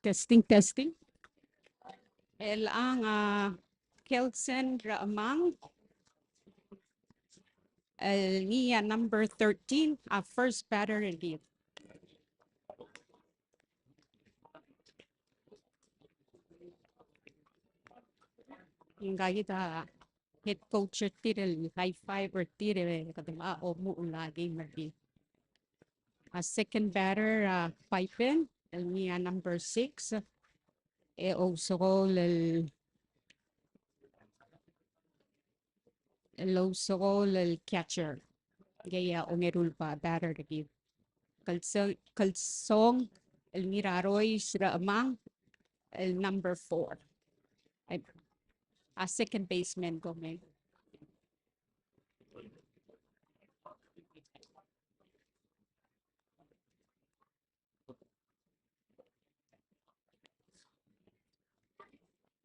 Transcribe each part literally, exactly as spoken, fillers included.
Testing, testing. El ang, ah, Kelsen Ramang. El ngii a number thirteen, a first batter er kid. Ngii a head coach er tir el high five er tir e kede omuchel a game er kid. A second batter, a Pipen, el ngii a number six. E ousekool el, el ousekool el catcher. Ngii a ongeru el batter er kid. Kelsong, Kelsong el Ngirarois Ramang, el number four. A, a second baseman, go ahead.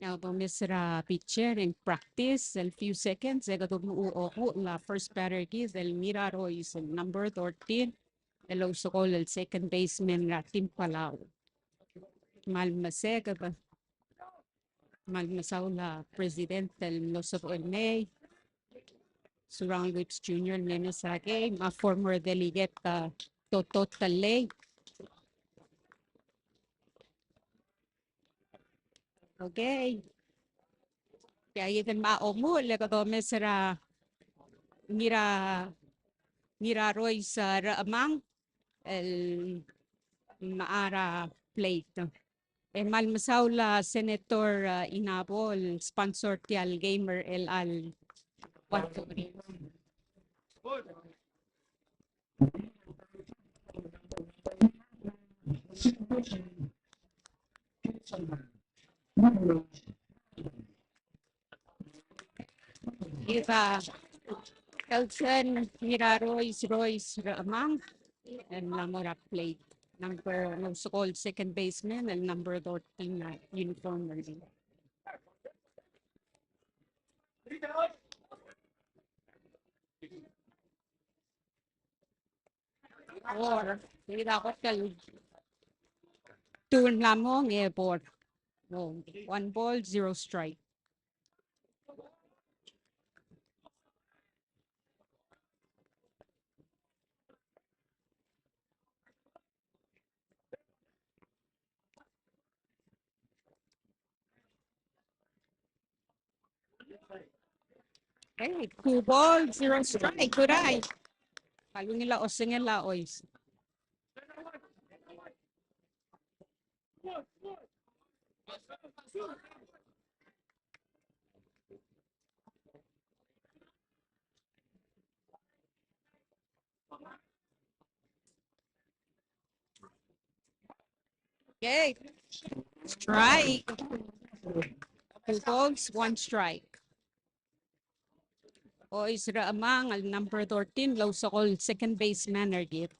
Ng domes er a pitcher e ng practice el few seconds e kede mo omuchel a first batter er kid el Ngirarois el number thirteen el ousekool el second baseman er a team Palau. Kmal meseked. Kmal mesaul a president el mlo sebechel el mei, Surangel Whipps Junior el mei me sa kei, me a former delegate, a, Toto Tellei. Okay. Tia kid el mo omuchel e kede omes er a Ngira, Ngirarois, a, Ramang el mla er a plate. E kmal mesaul a Senator, a, Inabo el sponsor tia el game er chelecha el one thirty. Kid a Kelsen Ngirarois Rois Ramang el mla mo er a plate. Number, ng ousekool second baseman el number thirteen, a, uniform er ngii. Four. Kid a kot el two el mla mong e four. Oh, one ball, zero strike. Okay, two ball, zero strike. Good eye. Kalungil a osengel a Ois. Okay. Strike. Two balls, one strike. Ois er a Chemang el number thirteen, el ousekool second baseman er kid.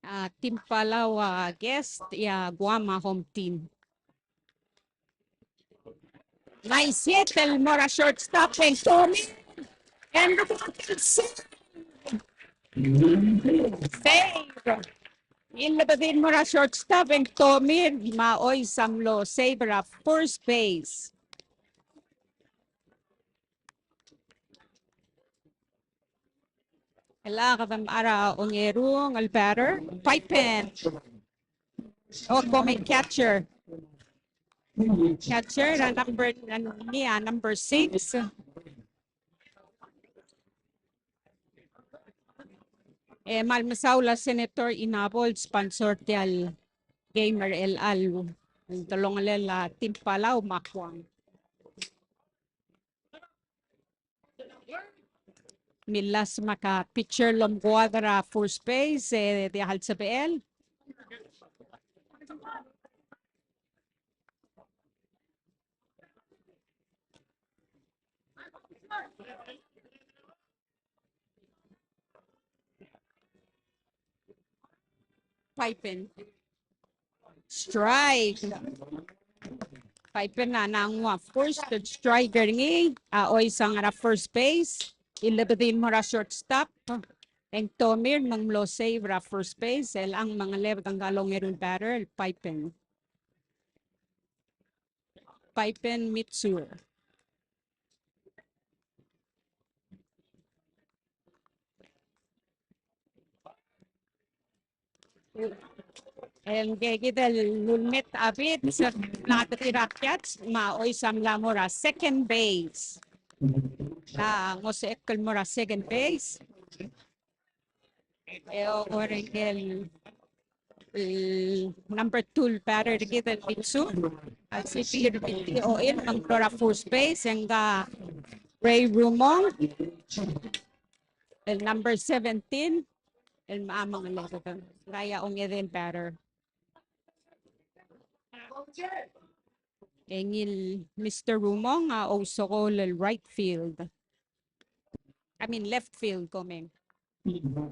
A Team Palau a guest, e a Guam a home team. Nice hit el mo er a shortstop, e ng tomir. And the ball is safe. Save. Ilebedii el mo er a shortstop, e ng tomir, me a Ois a mlo save er a first base. El a kede mechar a ongerung el batter, Pipen. O, komeng, catcher. Catcher a number, a number six. E kmal mesaul a Senator Inabo el sponsor tia el game er chelecha el delongelel a Team Palau me a Guam. Milas me a pitcher el omekuad er a first base, e diak el sebechel. Pipen. Strike. Pipen a nguu a first, strike er ngii, a Ois a ngar er a first base, ilebedii el mo er a shortstop, e ng tomir me ng mlo save er a first base, el ng mengelebed ngka el ongeru el batter, el Pipen. Pipen Mitsu. E ngike kid el lulemet a bits, mla er a catch, me a Ois a mla mo er a second base. Mla ngosechekl el mo er a second base. E orrenges el, el number two el batter er kid el Mitsu. A lsekum e di ochil me ng mlo er a first base, e ngka Ray Rumong. El number seventeen, el mla mengelebed. Ngka a ongedei el batter. E ngii el Mister Rumong a ousekool el right field. I mean left field, komeng.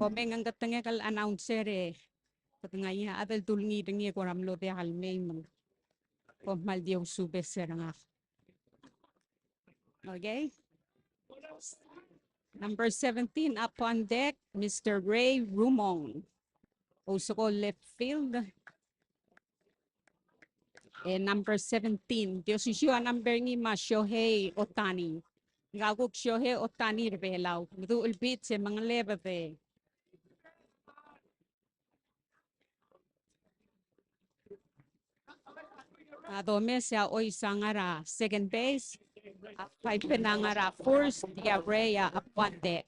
Komeng, ng ketengek el announcer e kede ngai a chad el dulngii er ngii e kora mlo diak el mei me ng kom kmal di ousubes er ngak. Okay. Number seventeen, up on deck, Mister Ray Rumong. Ousekool left field. E number seventeen, di osisiu a number er ngii me a Shohei Ohtani. Ngka kuk Shohei Ohtani er a Belau. Meduch el pitch e mengelebed e a domes e a Ois a ngar er a second base, a Pipen a ngar er a first, e a Ray a up on deck.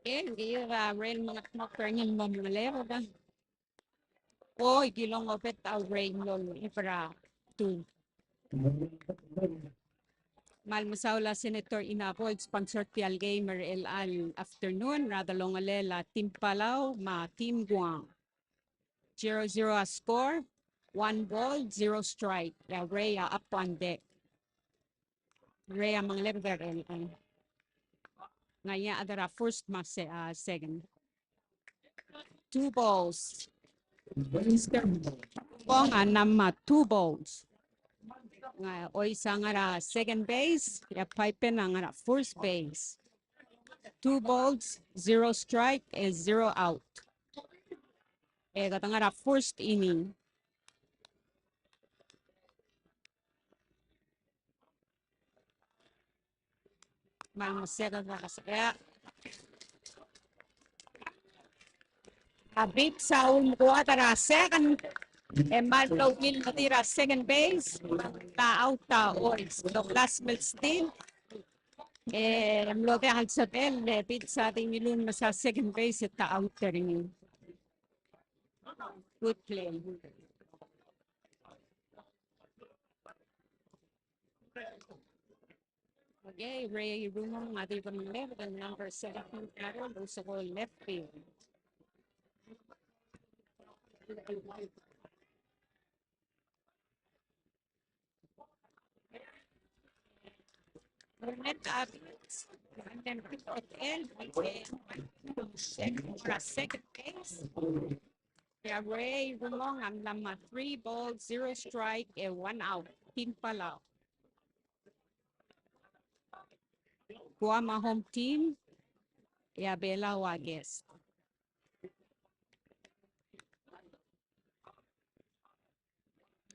E ngii a Ray el mengetmokl er ngii el mo mengelebed. Oi, kilong obet a Ray el mlo er a two. Kmal mesaul a Senator Inabo el sponsor tia el game er chelecha el afternoon er a delongelel a Team Palau me a Team Guam. Zero zero a score, one ball, zero strike. E a Ray a up on deck. Ray a mengelebed er a, e, ngai a chad er a first me a se-, a, second. Two balls. Mister Bong a ngmai a two balls. Ngka Ois a ngar er a second base, e a Pipen a ngar er a first base. Two balls, zero strike, e zero out. E kede ngar er a first inning. Me a meseked a kasbech. A Bids a ulemuchel er a second. E kmal mlo ungil medir a second base. Te out a Ois. Douglas Milstein. E mlo diak el sebechel, e Bids a di ngiluu el mesa second base e te out er ngii. Good play. Okay, Ray Rumong a di bong left, el number seventeen batter, el ousekool left field. Burnett Abbott, and then Hotel, and then second base. Yeah, Ray Rumong a mla mo three balls, zero strike, e one out. Team Palau. Guam a home team, e a Belau a guest.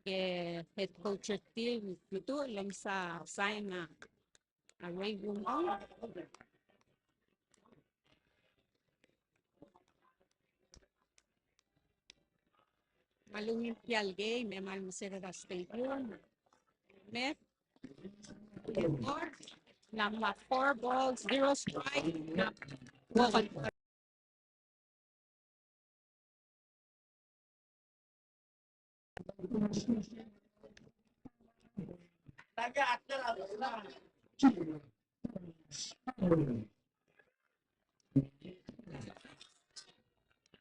E head coach er tir, Kutu, el msa sign a, a Ray Rumong. Me a lungil tia el game, me a meseked a stadium. Met. Four. Number four balls, zero strike. Number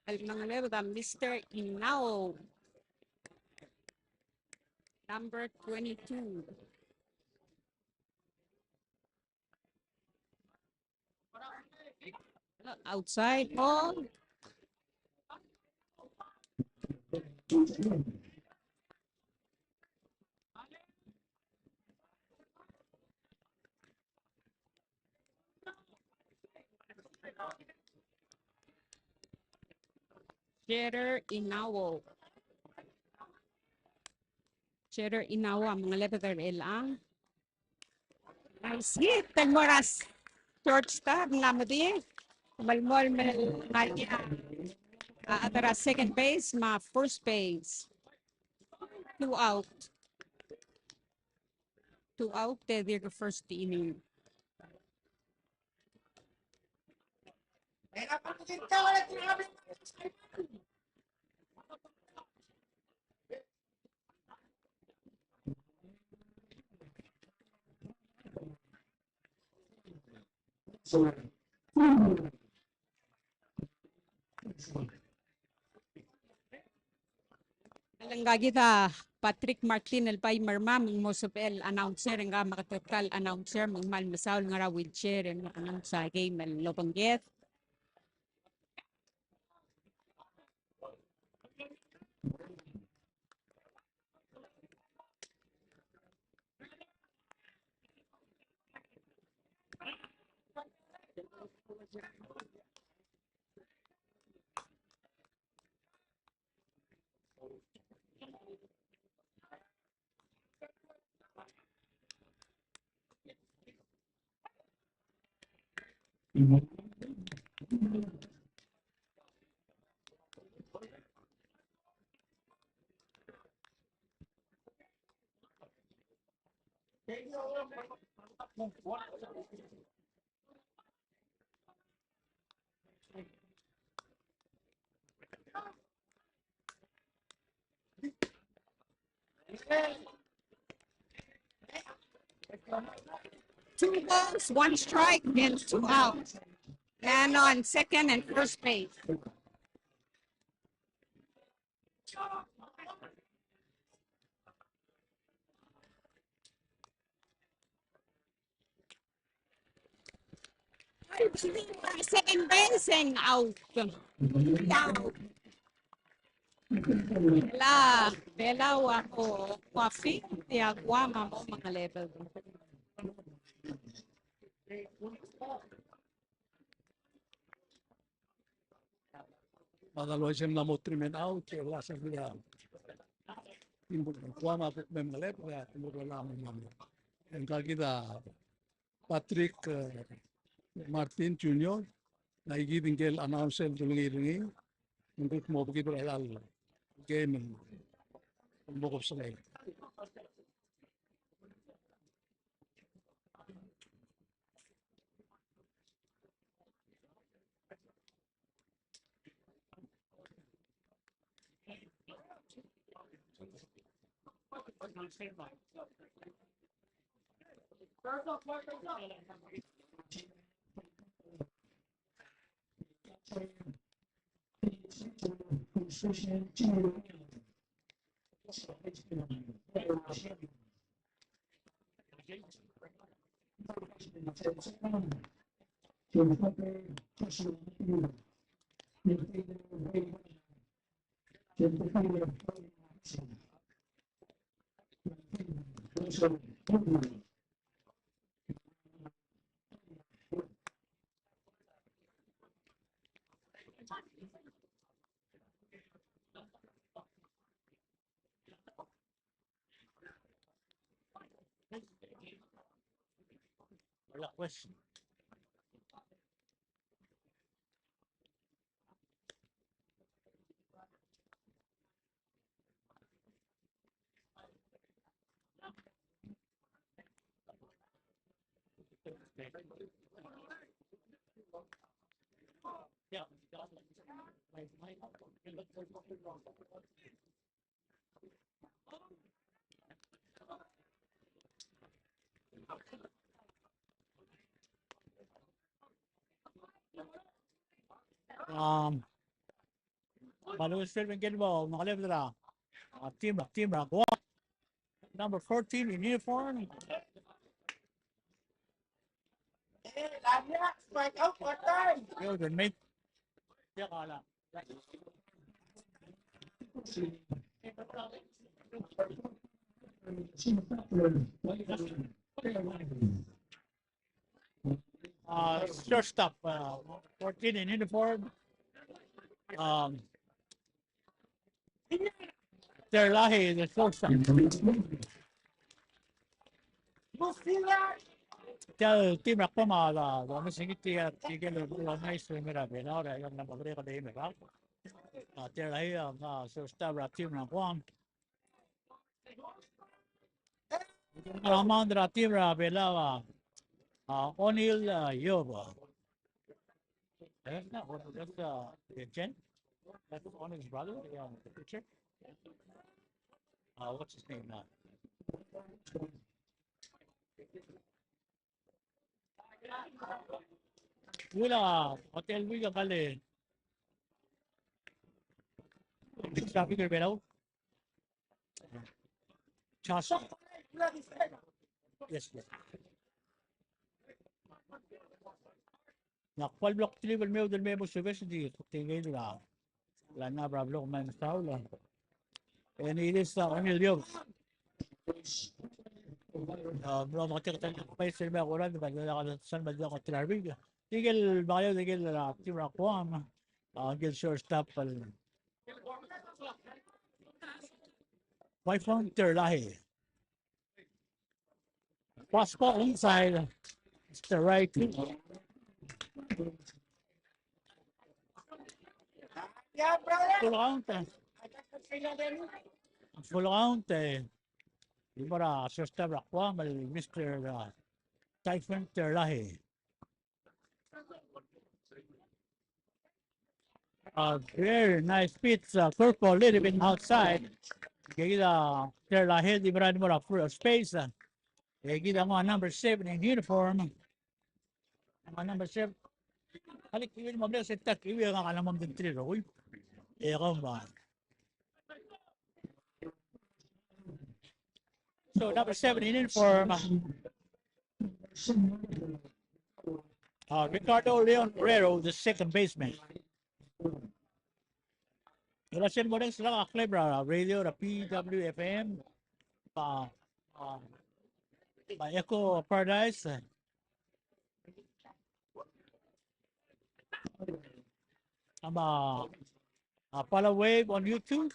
El mengelebed a Mister Inao. Number twenty-two. Outside ball. Jeter Inao. Jeter Inao a mengelebed er chelechang. Nice hit, el mo er a shortstop, ng mla medie. Melemolem el ngar er a, a, er a second base, me a first base. Two out. Two out, e dirk first inning. Ngka kid a Patrick Martin el bai mermam, ng mo sebechel announcer, ngka a meketeketang el announcer, me ng kmal mesaul el ngar er a wheelchair, e ng announce a game el obengked. Two balls, one strike, and two out. Man on second and first base. Second base and out. Out. Bla, Belau a ko, ko a field, e a Guam a mo mengelebed. Me a lua isei e ng mla mo three men out, e a last out a Guam a kuk me mengelebed, e a Timor a mla mo. Ngka kid a Patrick, eh, Martin Junior, a ikid ngike el announcer el dulengei er ngii, me ng kuk mo bekibel er chelecha el game el mo kebesengei. Wala question. Um, Balu Sir Miguel Bo, Makaleb Dra. Uh, team, team, uh, Guam. Number fourteen in uniform. Yo, the mate. Yeah, kala. Uh, shortstop, uh, fourteen in uniform. Um, Terlaje, the shortstop. Tia el team er a Guam a, a, a, mesengit tia, tia el, a, nice, mera, mera, ora, a, na, mera, mera, mera. A, Terlaje, a, a, shortstop er a team er a Guam. A mound er a team er a Belau a, a, O'Neill, a, Yob. Eh, no, what, that's, uh, the Jen? That's O'Neill's brother, the, um, the pitcher? Uh, what's his name now? Wala, hotel wala kale. Traffic er Belau. Chasa. Yes, yes. Na kual blok three el mei, el mei mo service di kutengei la. La na bra blok me mesaul la. And it is, uh, O'Neill Yob. Uh, bro, mo tek tan pai sel me akoran, ba la ka san ba la ko traffic. Tigel ba la tigel la team er a Guam. Uh, tigel shortstop el Typhon Terlaje. Fastball inside. It's the right. Full count, eh. Full count, eh. Di mo er a shortstop er a Guam, el Mister, uh, Typhon Terlaje. A very nice pitch, uh, curveball, little bit outside. Ngii kid a Terlaje a di mera el mo er a first base, uh. E kid a nguu a number seven in uniform. Nguu a number seven. Alii, kiuii el mo mle se ta kiuii a ngak a lemam dengtrir, oi. E kau me a So number seven in uniform, uh, Ricardo Leon Guerrero, the second baseman. Ela sel mo er ngii a kleb er a radio er a P W F M, uh, uh, Echo Paradise, uh, me a a Palau Wave on YouTube.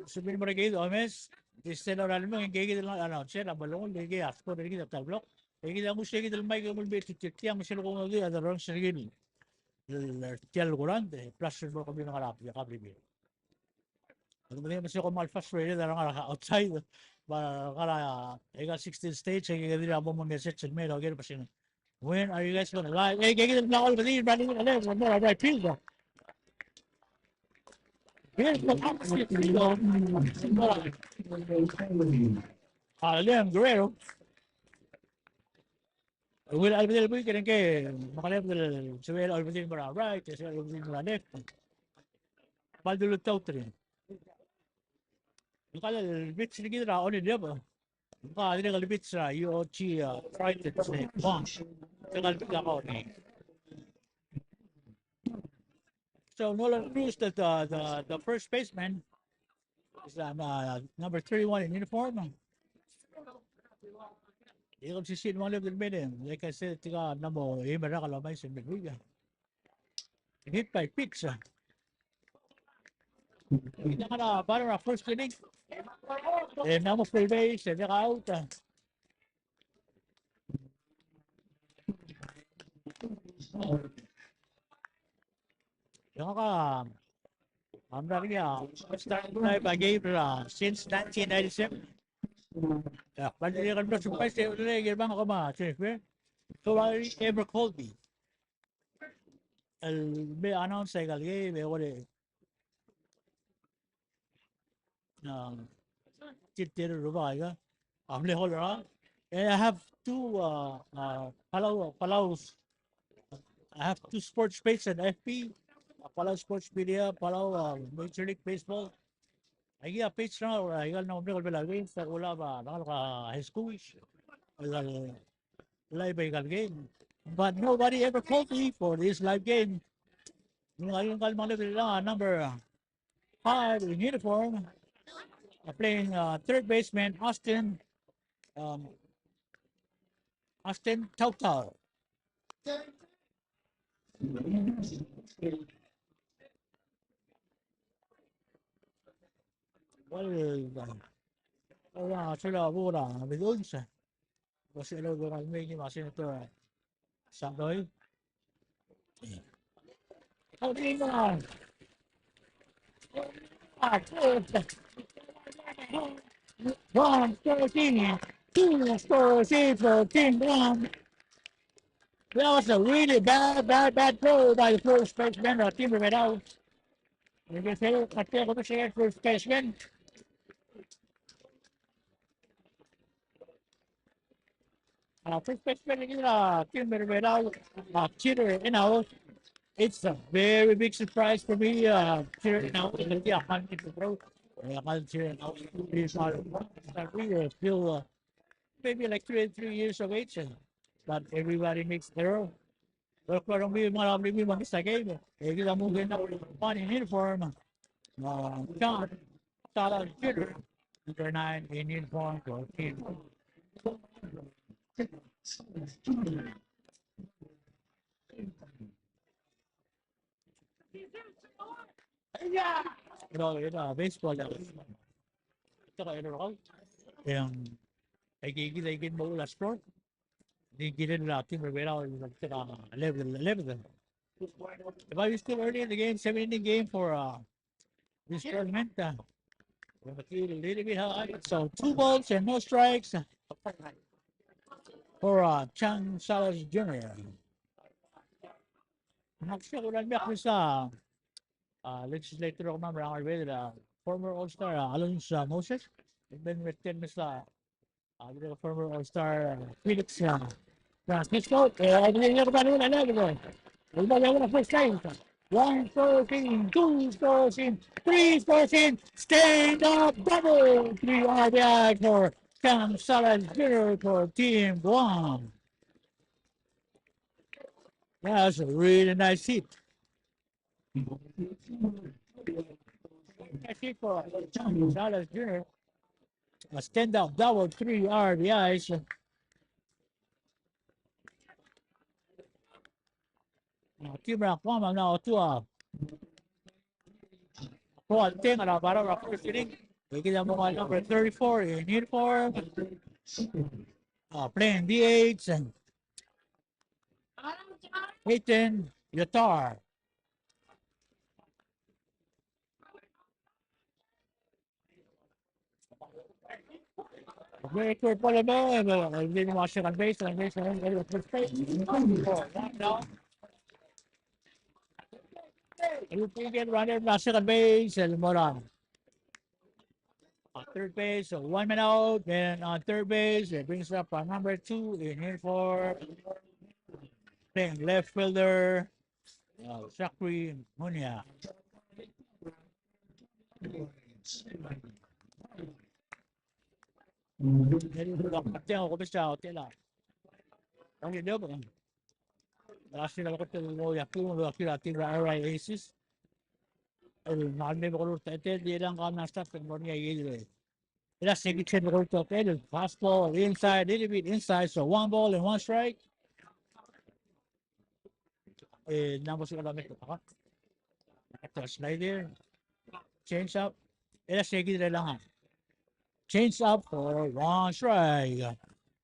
Subir mo er kid, omes. Di sel lorael el mei, ngii kid el announcer a bo longel, ngii kid a score er kid er a ta el blok. E kid a nguu sei kid el mike e ng ulemechetechetii a mo sel kongei a derrenges er ngii el, el, tia el kurang, e plus el mo er kemiu el ngar er a kabelbiil. Kede medengei me se kom kmal frustrated a rengar er a outside, me a rengar er a, e, aika el sixteen stage, e kid a dirrek el mo message el mei el oker el uasei, "When are you guys gonna live?" E kid a mla olbedii el mla er a left, mla er a right field. Here's the opposite field. A Leon Guerrero. Ungil a olbedii el buik, e ng ke, me a left el, sebechel a olbedii el mo er a right, sebechel a olbedii el mo er a left. Kmal dulutouter. Ngka el pitch er kid er a Only Level. Ngka a dirrek el pitch er a U O G, uh, Triton, se, Bong. Ngka el pitch er a Only. So Nolan Cruz, the, the, the, the first baseman, is, uh, uh, number thirty-one in uniform. Ika sisiich el mo left el mei, like I said, tika ng mo eim el rak el omais el mei. Hit by pitch. Ika a batter er a first inning. E ng mo full base, e ng out. Ngak a, a mla er ngii a, first time I gave, uh, since nineteen ninety-seven. Yeah, but you can surprise the other day, you bang, come on, see, eh? So I ever called me. El mei announce aika el game, e kora, um, tir, tir el rubak aika. A mle hold around. And I have two, uh, uh, Palau, Palau's, I have two sports page on F B, uh, Palau Sports Media, Palau, uh, Major League Baseball. Aika a page er ngak, aika el mle, mle, mle, mle, mle, mle, high school. Live aika el game. But nobody ever called me for this live game. Ngak a, ngak a mle, mle, mle, number five in uniform, uh, playing, uh, third baseman Austin, um, Austin Tautau. Well, uh, uh, sel bo er a bidungs. Bo sel bo er a mei me a Senator Sandoi. One thirteen, two scores in for Team Guam. That was a really bad, bad, bad throw by the first baseman, uh, Team Riverao. You can say, I think, first baseman. Uh, first baseman er a Team Riverao, uh, Peter Henao. It's a very big surprise for me, uh, Peter Henao. Yeah, Peter Henao. He's, uh, we are still, uh, maybe like three, three years of age, uh, but everybody makes error. Well, klou a rengmiu me a rengmiu me a mesa game. E kid a mo er a number one in uniform. Uh, John Salas Junior, number nine in uniform for Team. You know, you know, baseball, uh, ito ka, you know, um, aike, aike, aike mo last score. Di kirel a Team Riverao, uh, eleven, eleven. But it's still early in the game, seven inning game for, uh, this tournament. Uh, we're a little bit high. So two balls and no strikes, uh, for, uh, Chang Salas Junior. Next, we're gonna make this, uh, uh, legislator of Mamrang, uh, former All-Star, uh, Alonso Moses. And then with ten minutes, uh, Uh, the former All-Star, uh, Felix, uh, Francisco, uh, I think you're gonna win another one. We're gonna win a first time. One scores in, two scores in, three scores in, stand up double, three R B I for Cam Salas Junior for Team Guam. That's a really nice hit. Nice hit for Cam Salas Junior. A stand up double, three R B Is. Uh, Team Guam now to, uh, Paul Teng, uh, bottom of first inning. We get a number thirty-four in uniform. Uh, playing D H, Ethan Yotar. Okay, third base, second base, second base, second base, first base. Oh, one down. Looking at runner, second base, el Moran. On third base, so one man out, and on third base, it brings up, uh, number two in uniform, playing left fielder, uh, Shakri Munya. Last year, I got to know, yeah, cool, look at the R I Aces. El ngar er ngii a bekerurt er tir, di er a ngar er ngii a staff el mo er ngii a ikel. Er a sekichel el bekerurt er tir, el fastball inside, little bit inside, so one ball and one strike. Eh, number six, el slider, change up. Er a sekichel el ngar er ngii a change up for one strike.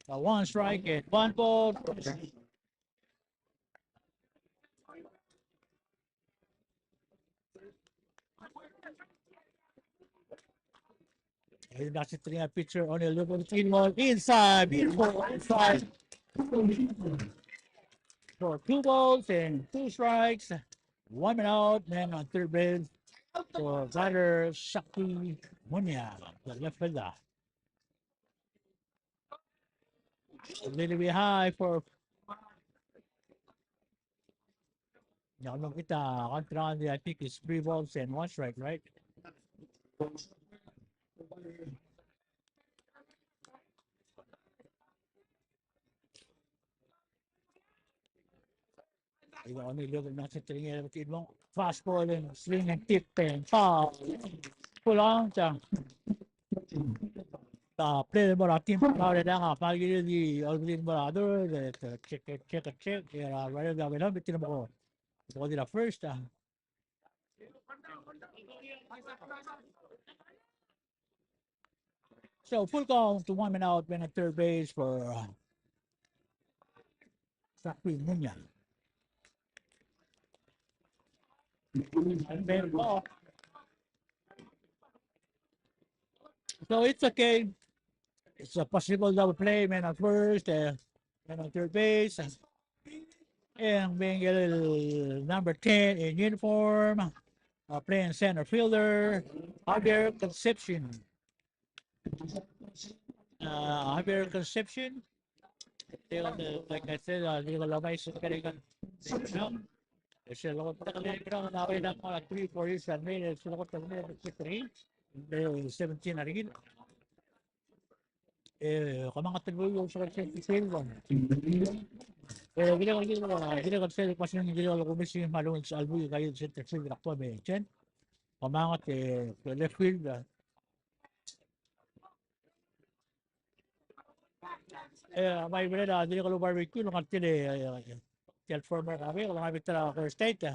A one strike and one ball. He's not sitting a pitcher on a little ball inside, beautiful inside. For two balls and two strikes, one man out, man on third base for batter Shakti Munya, the left fielder. A little bit high for. No, no, kita, I think it's three balls and one strike, right? Fastball and swing and tip and foul. Pull on, ta. Ta play el mo er a team, ta er a dang, a, pal gire di, a, di mo er a other, the, the check, check, check, check, er a, right, the, the, the, the, the first, a. So full count to one man out, man at third base for, uh, Sakui Munya. And then ball. So it's okay. It's a possible double play, man at first, uh, man at third base. And being a little number ten in uniform, uh, playing center fielder, Javier Concepcion. Uh, Javier Concepcion. Like I said, uh, digo, lo vais a querer. Ese lo que te quería, pero no había nada para three, four years and later, ese lo que te quería, de seventeen again. E, kemam a telbuiu el uase el sel, sel, e, kirel, kirel, kirel el sel, pasin kirel el kumes me a lungil sel buil, kirel el sel, sel, sel, kemam a te, te left field, e. E, mai bere a dirrek el barbecue, el ngar tia el, e, e, tia el former, a, el ngar tia el State, e.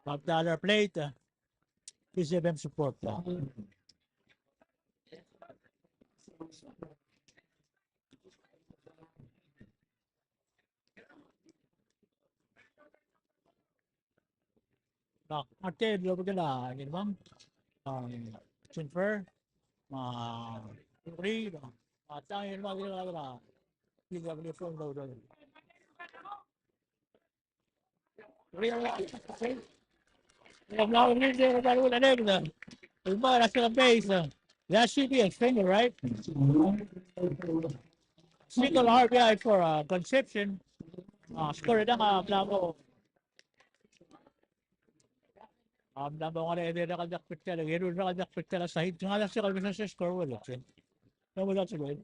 Five dollar plate, e. Please give them support, e. Ak, ak te blo blo la, ngii bang, um, Jennifer, ma, Uri, ma, tang, ngii bang, ngii bang, ngii bang, ngii bang, ngii bang. That should be a single, right? Single R B I for, uh, Concepcion. Uh, score down, uh, Blanco. Um, number one, eh, de, de, de, pitcher, eh, de, de, pitcher, sa hit, nga, sa, sa, score, well, okay. No, well, that's good.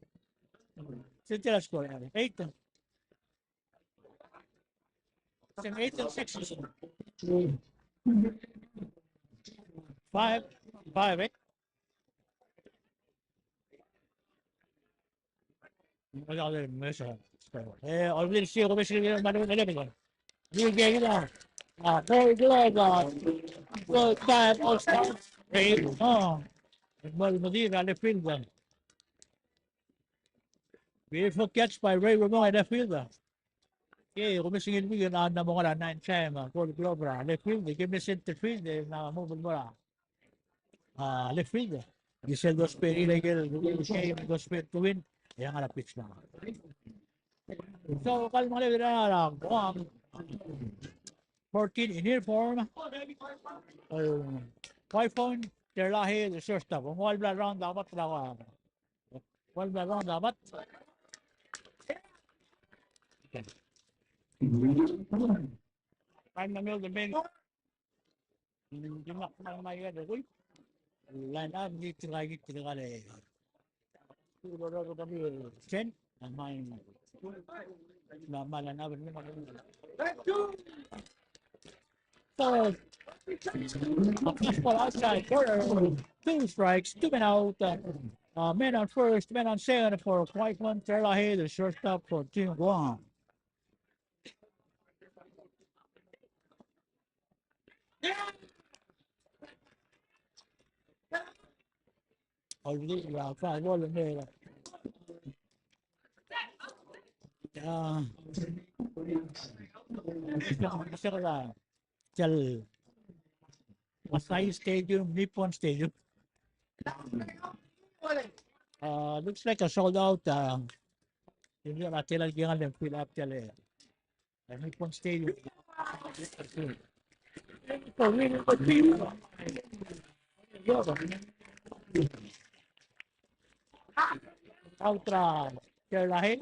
Six, score, eh, eight. Same eight and six. Five, five, eh? E, olbiil er sei, kom mesa el manu el eleven. Di, di, di, a, very good, a, good time, all stars. E, o, mo, mo di, a, left field, a. Beautiful catch by Ray Ramon, left fielder. Okay, ko missing in weekend, a mla mo ngar er a nine time, a Gold Glove er a left field, e ke missing center field, e ng mla mo er a, a, left field. Gisel Dosper, e le ke el, ke el Dosper to win, e a ngar er a pitch na. So, kal mle er a Guam, fourteen in uniform. Uh, Kuaifon Terlaje, the shortstop. Ng ua el bla round a bat er a Guam. Ua el bla round a bat. Time na mle the main. Ng di mak mak mak ia the goal. Line up, ng di tirka, ng di tirka le. Chen, a mai, ma, ma line up, ng di mak. So, a fastball outside corner, two strikes, two men out. Uh, uh, men on first, men on second for Kuaifon Terlaje, the shortstop for Team Guam. Already, yeah, fastball in there. Yeah. Sel Asahi Stadium, Nippon Stadium. Uh, looks like a sold out, uh, hindi na tela el kingal ng fill up tela. Nippon Stadium. Outra, Terlaje.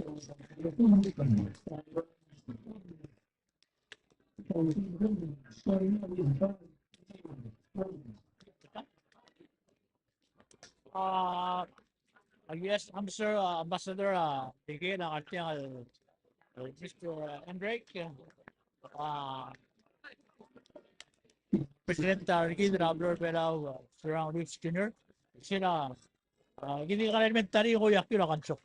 Uh, uh, yes, I'm sure, uh, Ambassador, uh, Miguel, uh, Artiang, uh, Mister Enrique, uh, President, uh, Ricky, uh, Robert Belau, uh, Surang Reeves Junior, sera, uh, kid a elementary ko yakiu er a Kansok.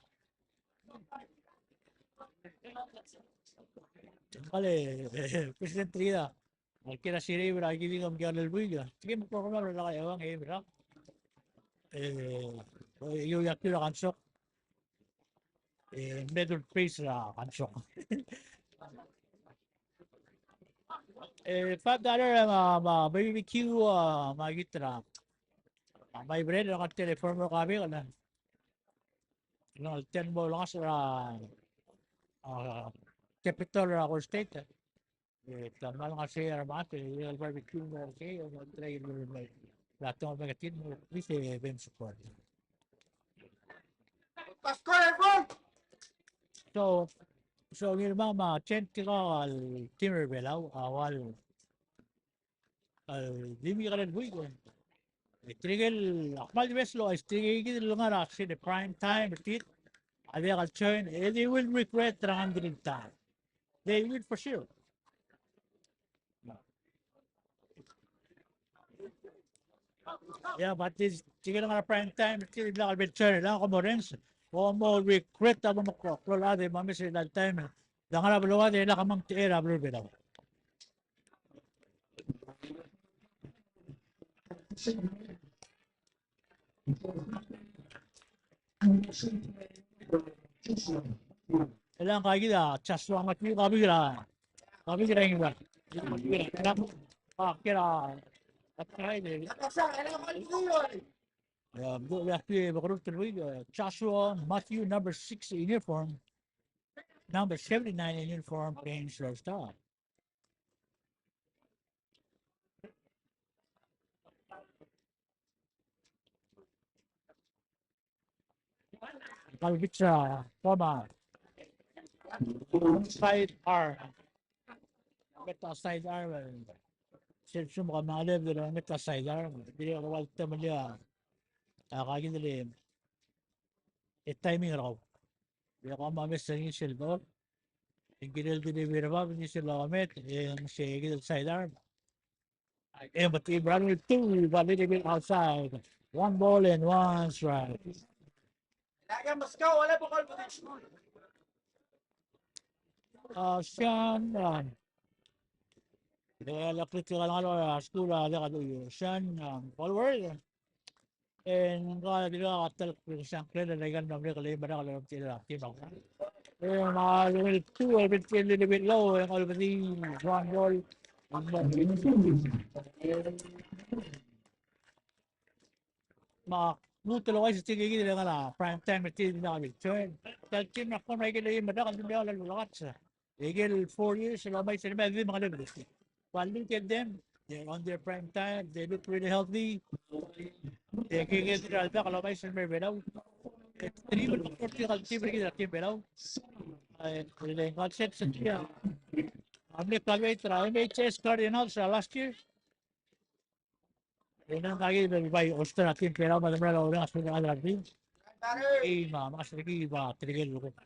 Kale, President Rida, a kid a sirei er a kid a mkial el buik. Kid a program er a Ewa, e, er a, e, yo yakiu er a Kansok. E, medal prize er a Kansok. E, five dollar, ma, ma, barbecue, a, ma, kid er a, ma, my bread, er a telephone mo kabe, kala. Ng ten mo ngasech er a, a, capital er a Koror State. E, ta mal ngasech er a mat, e, el barbecue mo sei, e, mo try el mo, la tong me ketin mo, please, e, bem support. So, so, ngii me a, ma, change tirka el team er a Belau, a, ua el el di mle kar el buik. E tirke el, a kmal di bes el, e tirke kid el ngar er a sel prime time er tir a diak el join, e they will regret er a ngii di el time. They will for sure. Yeah, but this, tirke el ngar er a prime time er tir a diak el bel join, e ng ko mo rrenges, ko mo regret a bo mo klou, klou el chad e mo mes er a time. Ng ngar er a beluu a chad e lak a mong er a beluu er a Belau. Elang ka kid a Joshua Matthew, ka bik er a, ka bik er a Ingua. Ka kid a, a try de. Yeah, bo, yeah, yeah, Joshua Matthew, number six in uniform. Number seventy-nine in uniform, playing shortstop. Kal pitcher, former side arm. Meta side arm. Sel sum ka male de meta side arm. Dirrek el ua el temel a, a, ka kid el, e timing er kau. E kau me a mes er ngii sel ball. E ng kirel deliver er bab, ng di sel omet, e ng se kid el sidearm. E ng betik el run er a two, but a little bit outside. One ball and one strike. A, Sean, a, e, a critical ngar er a skuul a, e, Sean, a, Palward. E ng ka dirrek a ta el kuk sangklel er a ikal mla merek el eim el rak el omtechei er a team er a Guam. E me a lungil two, a bit, a little bit low, e ng olbedii ground ball. Me a lmuut el ouchais er tirke kid el ngar er a prime time er tir el mla return. Tia el team er a Guam er a ikel eim el rak a di mle ua el lulekatsa. Ikel four years el omais er ngii a di mengelebel. But look at them, they're on their prime time, they look really healthy. E kid a dirrek el dak el omais er ngii er a Belau. E tirke el record er tirke el team er kid er a team er a Belau. E le ngar er a set er tia a mle graduate er a M H S Cardinals er a last year. E ng ngar er ngii el bai Australia team er a Belau me a di mera el oureng a sel chad er a team. E me a master er kid a tirke el kuk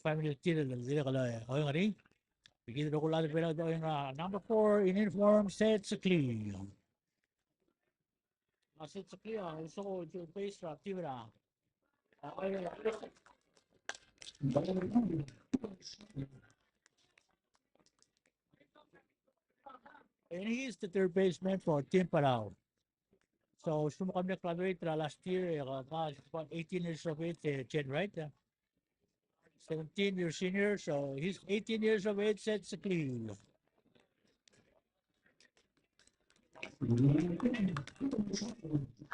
family er tir el dirrek el oeng er ngii. Kid el rokui el chad er a Belau el oeng er a number four in uniform, Seth Sekli. A Seth Sekli a, a, so, third base er a team er a, a, and he is the third baseman for Team Palau. So, soam a mle graduate er a last year, e, a, a, about eighteen years of age, e, Jen, right? E, seventeen, your senior, so he's eighteen years of age, Seth Sekli.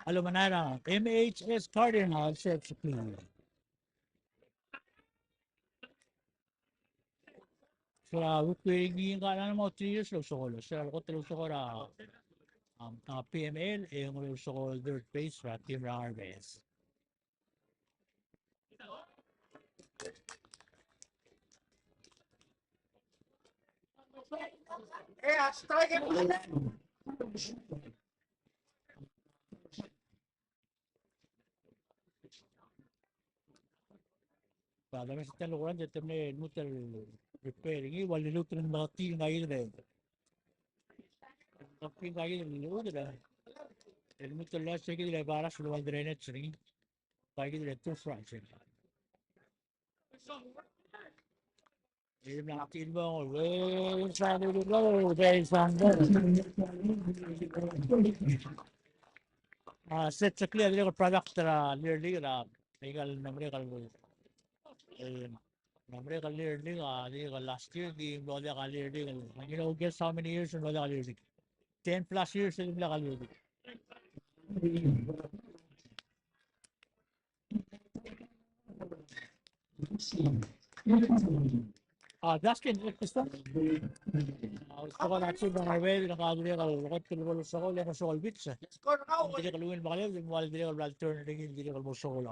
Alumni er a M H S Cardinals, Seth Sekli. So, a, rookie er ngii a ngar er a mo three years el ousekool. So, a kot el ousekool er a, um, a, P M L, e ng ousekool third base er a team er a Harvest. Ba, a dames er tia el kurang, e te mle lmuut el repair er ngii, ua liluut el meketii ngika kid el, ngika kid el, el lmuut el locha se kid el baras el ua drainage er ngii. Ngika kid el toothbrush. A, Seth Sekli a dirrek el product er a Little League er a, ikal mla merek el, el mla merek el Little League, a, dirrek el last year, di mlo diak a Little League. You know, guess how many years el mlo diak a Little League? Ten plus years el mlo diak a Little League. A, Dustin, e, Dustin. A, ousekool er a team er a Harvest, e ng dirrek el kot el bo lousekool, e ng ousekool el pitch. Ng dirrek el ungil mekelebed, e ng ua dirrek el bla el turn er ngii, ng dirrek el bo lousekool a.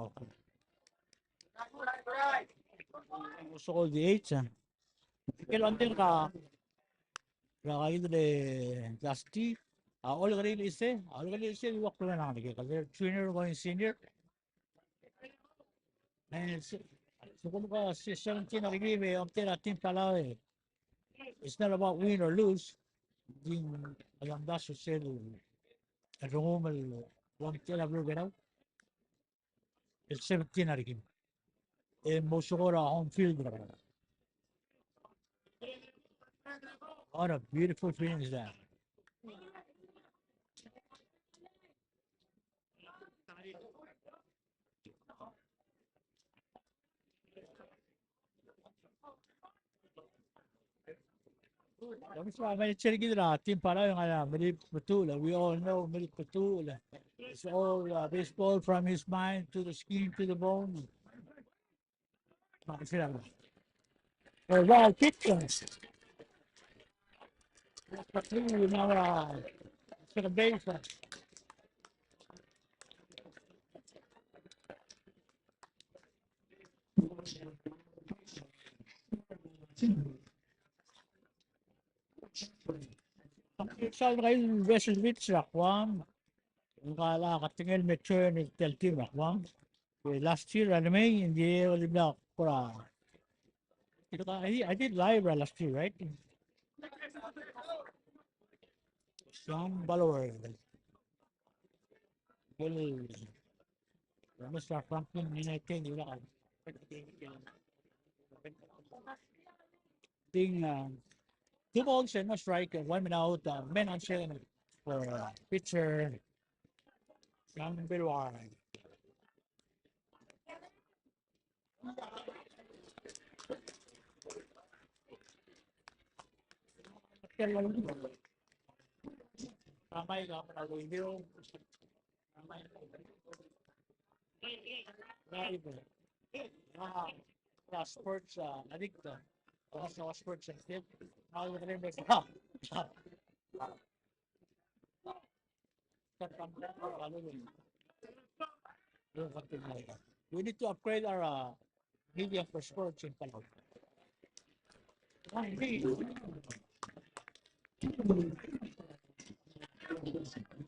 Ousekool D H, e. Ikel ondeng er a, er a kid el Dustin, a, Olkeriil Ise, a, Olkeriil Ise, di ua klengar er ngii, a, junior going senior. E, se, se kuk a se-, seventeen a rekim el omtechei er a Team Palau e. It's not about win or lose. Di ng, a, omdasu sel, el rengum el omtechei er a beluu er a Belau. El seventeen a rekim. E mo ousekool er a home field er a Belau. What a beautiful feeling is that? Manager er kid er a Team Palau, e ng ngar er a Melib Betuchl. We all know Melib Betuchl. It's all, uh, baseball from his mind to the skin to the bone. Well, pitchers. Now, uh, second base, uh, Sa el kaingeseu el pitcher er a Guam, ngka el ketengel me join er tia el team er a Guam. E last year er a lemei, ng di el mla kora. I, I did live er a last year, right? Some follower. Well, Mister Franklin, you know, thing, you know, thing, uh, two balls and no strike, uh, one man out, uh, man on second for, uh, pitcher. Number one. Sports, uh, addict, uh, sports, uh, We need to upgrade our, uh, media for sports in Palau.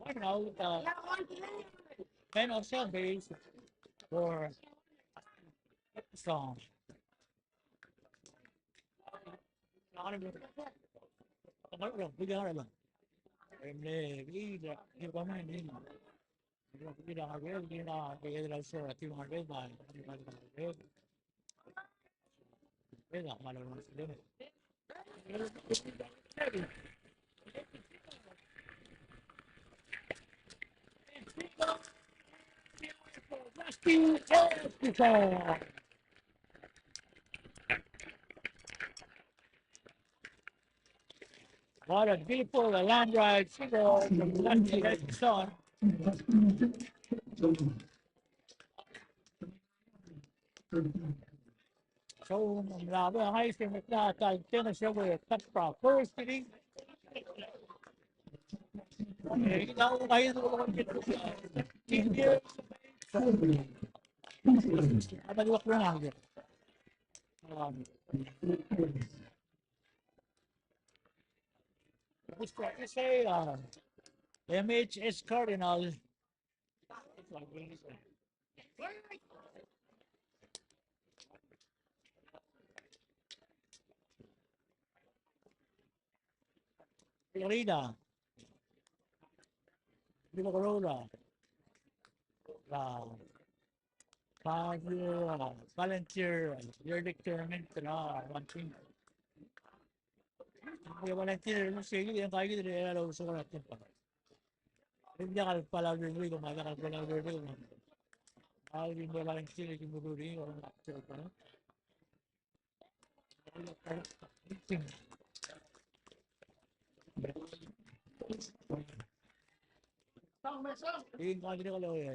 Right now, uh, men also base for song. What a beautiful, uh, land ride, single from Dusty Edson. So, mla bo ngii se mla ta el tennis over the top, uh, first inning. Eh, ina ngii, um, Mister Isai, uh, M H S Cardinal. Florida. Florida. Uh, five year, uh, volunteer, uh, yearly tournament, uh, one thing. Ng volunteer er ngii, sei kid e ng kaikid er a lousbech er a temple. Ng diak el Palau Rureng, me ng diak el Palau Rureng. Ng di volunteer er a temple. Ng kaikid er a lousbech, e,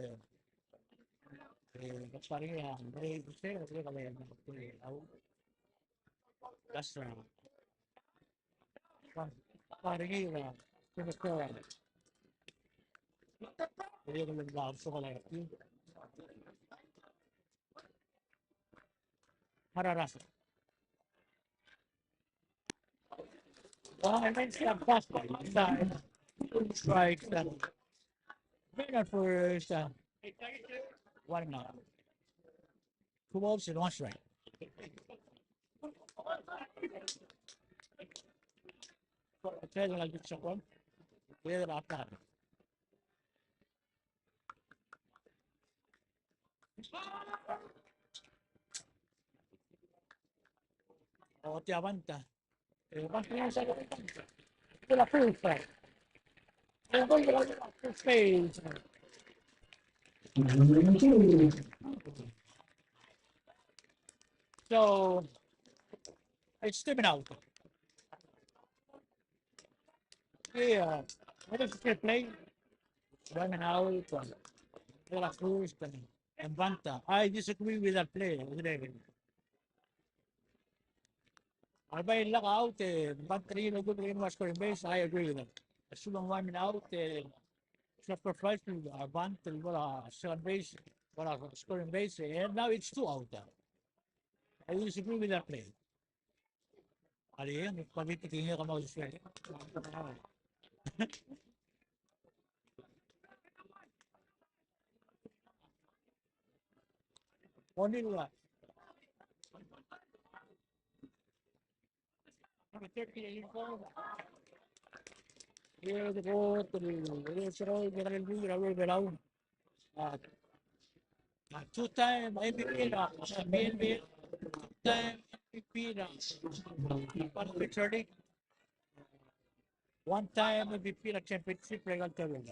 e, Mararas. Well, I mean, some fastball inside. Two strikes and runner first, uh, one out. Two balls and one strike. Kaya lang yung sa kwan. Kaya lang ata. O, tia banta. E, banta sa la first. E, banta sa la first base. So, it's still been out. Yeah, what is the play? One out, uh, Veracruz and, and banta. I disagree with that play. A bai lak out, e, banta er ngii el mo er a scoring base, I agree with that. Assuming one out, e, sacrifice, uh, bunt, el mo er a second base, mo er a scoring base, and now it's two out. I disagree with that play. Are, ng politik ngii a kemam sel. O'Neill. Uh, uh, two-time M V P er a, uh, B N B, two-time M V P er a, uh, Major League, one-time M V P er a championship er a Delta Wales.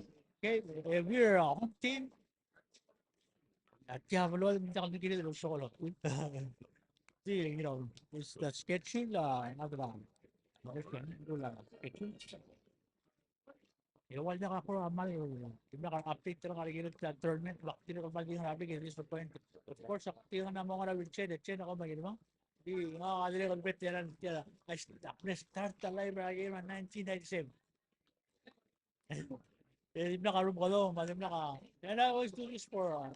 Okay, eh, we're a home team. A tia blo, ng diak el kirel el sokol. Di, you know, it's the schedule, uh, another one. Okay, do la schedule. E ua diak a kora mal, diak a update er a kirel a tournament, bak tirke el mal di ngar er a big disappoint. Of course, ak tirke el mo ngar er a wheelchair, e chair a kora mal di. Di, ng dirrek el bet er a, er a, I st-, ak mle start a live er a game er a nineteen ninety-seven. E dimlak a room ko dong, me dimlak a, and I always do this for, uh,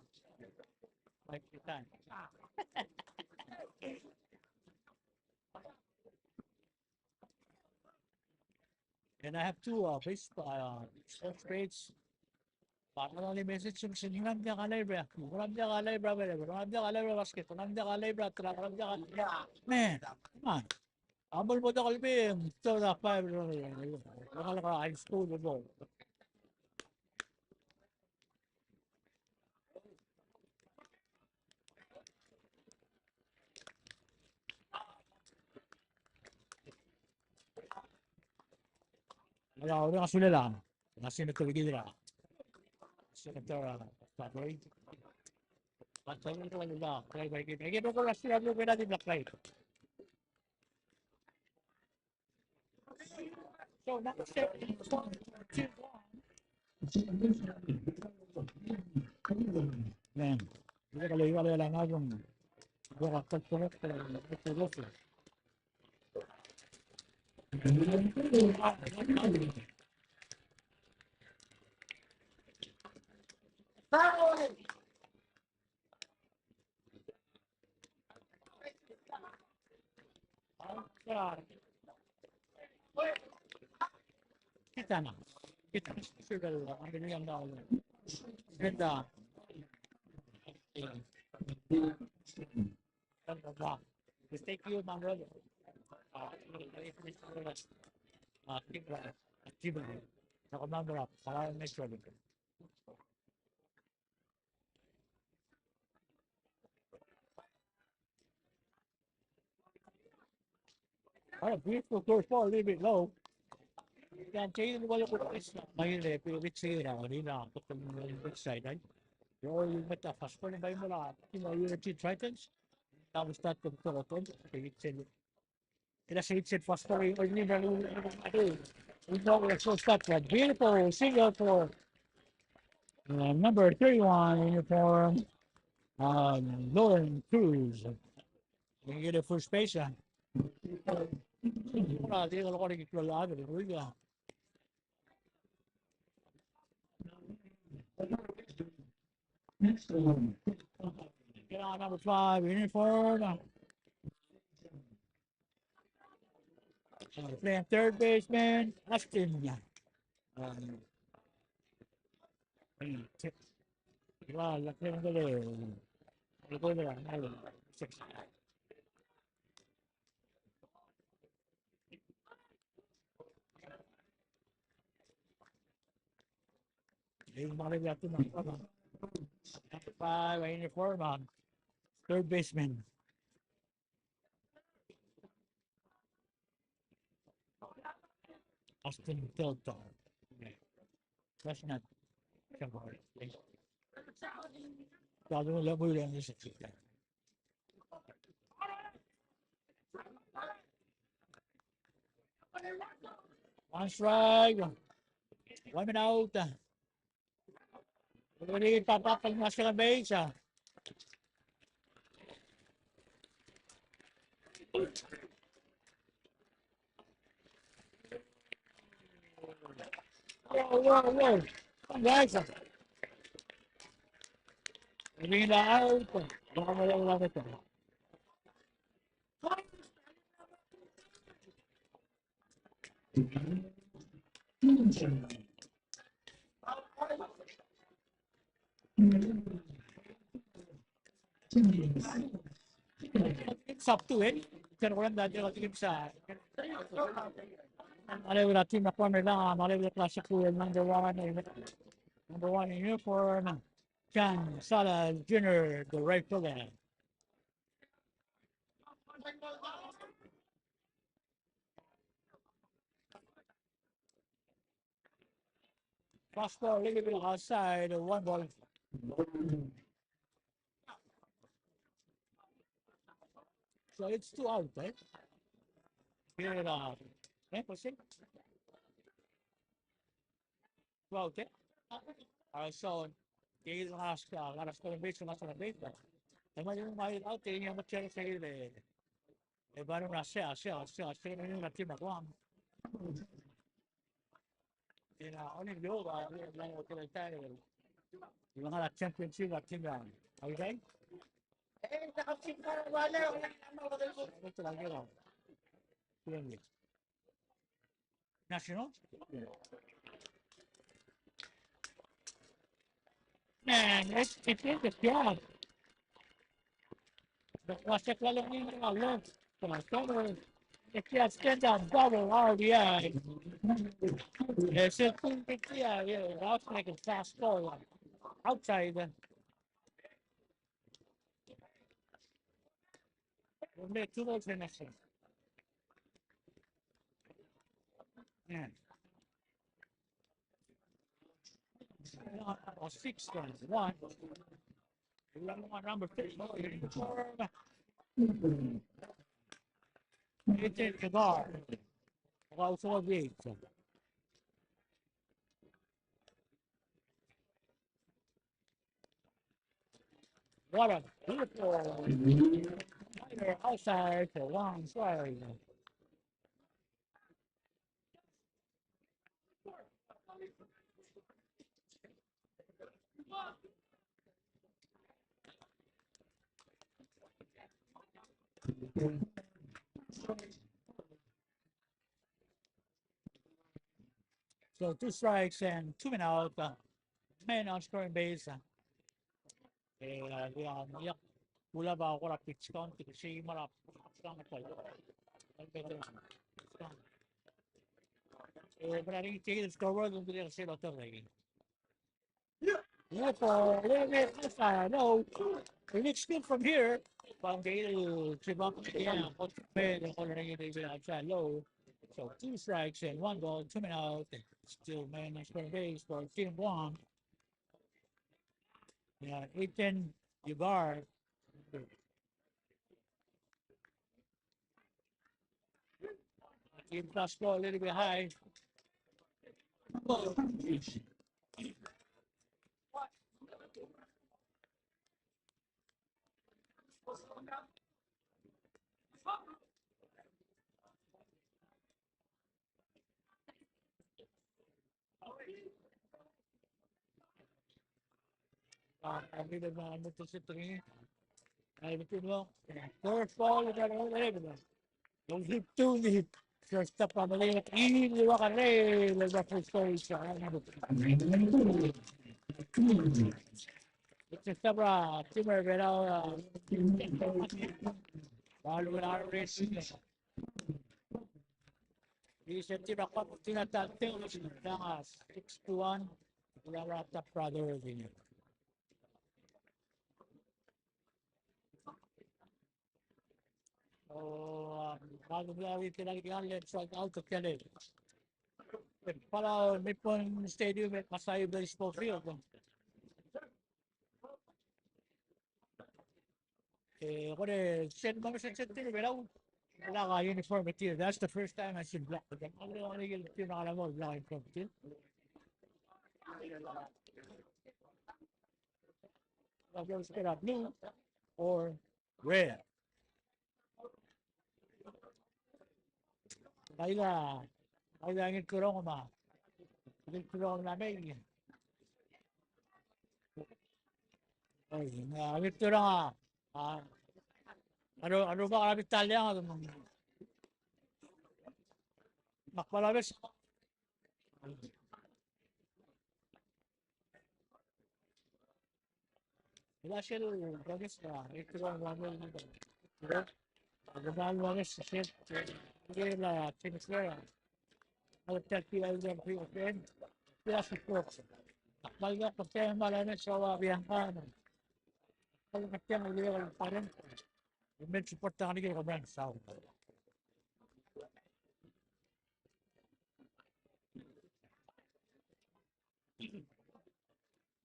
my free time. And I have two, uh, Facebook, uh, sports page. But not only message him, send him the live, yeah. Him the live, him the live basket, him the live, man, come on. Am bo lebo diak el bim, so the five, uh, high school, bro. Ia, ua ngak a sulel a, ngak a senator kid er a, senator, uh, February. But I don't know, uh, play by game. I get over last year, I'm not gonna be playing. So, number seven. Man, ua kalo, ua kalo, ua kalo. Kita na. Kita na. Sugar, ang ganyan na ulo. Ganda. Thank you, my brother. Uh, uh, keep, uh, keep, uh, sa commander up. Salamat, next one. All right, beautiful first ball, a little bit low. Yan, Jalen, wala ko, it's not, may, eh, pero it's here, ah, hindi na, put them on the side, right? You're all with the first ball, by mo la, you know, you're the Tritons. Now we start to throw it on. Okay, it's in. Era se itse el pastor, we need a little, we know we're so stuck. A beautiful single for, uh, number thirty-one uniform, uh, Lauren Cruz. Can you get a first base, uh? Ora, Diego, lo corre que lo abre, oiga. Get on number five uniform. Uh, playing third baseman, Austin. Um, well, Five uniform on third baseman. Austin Telto. That's not. One strike. One man out. Ready, pop up, and second base. Wow, wow, wow. Guys. Ready, out. It's up to it. Can run that, you know, it's, uh, Malibu Team, number one, number one in uniform, John Sala Junior, the right fielder. Fastball, little bit outside, one ball. So it's two out, eh? Here, uh, eh, for six. Two out, eh? Uh, so, they lost, uh, a lot of stolen base, a lot of base. They might, might out, they have a chance to get a, a better, uh, sell, sell, sell, sell, sell, sell, sell, sell, sell, Ina, only you, uh, you know, what can I tell you? You want a championship, I think, uh, okay? National? Man, it's, it's in the job. The plastic level in the left. So, so, it's just stand up double R B I. It's just, yeah, yeah, that's like a fast goal. Outside. We'll make two goals in next one. Yeah. Or six runs. One. Number six. It's in the guard. Also a big. What a beautiful slider outside for one strike. So two strikes and two men out. Uh, man on scoring base. Uh, e, uh, yeah, yeah. Kulab a kora pitch count, pitch count, e, but I think take the scoreboard and the same. Yeah, for a little bit, uh, no. It looks good from here. But they will give up. Yeah, but man, they're already outside low. So two strikes and one ball, two men out. Still man on first base for Team Guam. Yeah, Ethan Yugar. Give fastball a little bit high. Ah, kami na mga motor sa tringi. Ay, ito mo. First ball, ito mo, ito mo. Yung hip to hip. First up on the left, Iliuakarrei, el first goal. It's a stop, uh, team er a Belau, uh, Belau Racing. Is a team er a Kuak Tina Tanteng, uh, six to one. Belau er a top brother, uh, O, a, a, a, a, a, a, a, Palau Nippon Stadium e Masayu Baseball Field. E, kore, sel, mo sel, sel, sel, Belau, black uniform material. That's the first time I see black. Black uniform material. Blue or Red. Kaila, kaila ngilkurong me a, ngilkurong me a mei. Oi, ngilkurong a, a, a ro, a rubak er a bita el eang, me a kmal obes. Ila sel,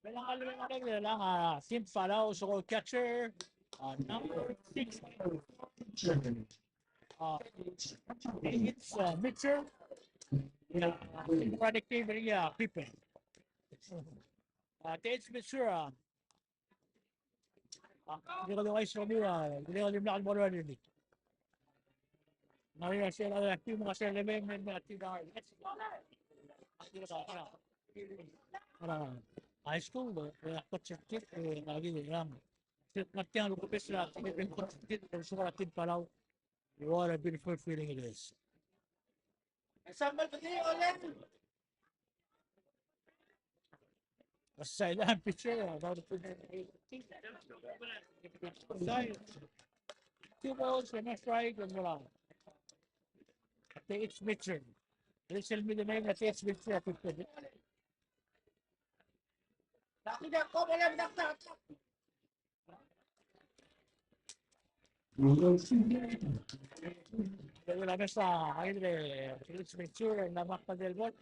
Belang, a, Sim Palau, so catcher, uh, number six. Uh, it's, uh, Mitchell. Yeah, uh, Friday came, yeah, people. Uh, it's Mitchell, uh, A, di ko di uaisei er kemiu, a, di ko di mla mo er a, di. Ng ngar er ngii a sel, a, team, a, sel, me, me, me, team, a, a, high school, e, e, coach er tir, e, a, di, e, ng, sel, ng tiang, a, coach er tir, e, coach er tir, e, so, a, team Palau. What a beautiful feeling it is. A sideline pitcher, a, side. Two balls and a strike, and voila. Ate H. Mitchell. This will be the name of H. Mitchell. Luego la mesa ahí de Felix Ventura en la marca del gol.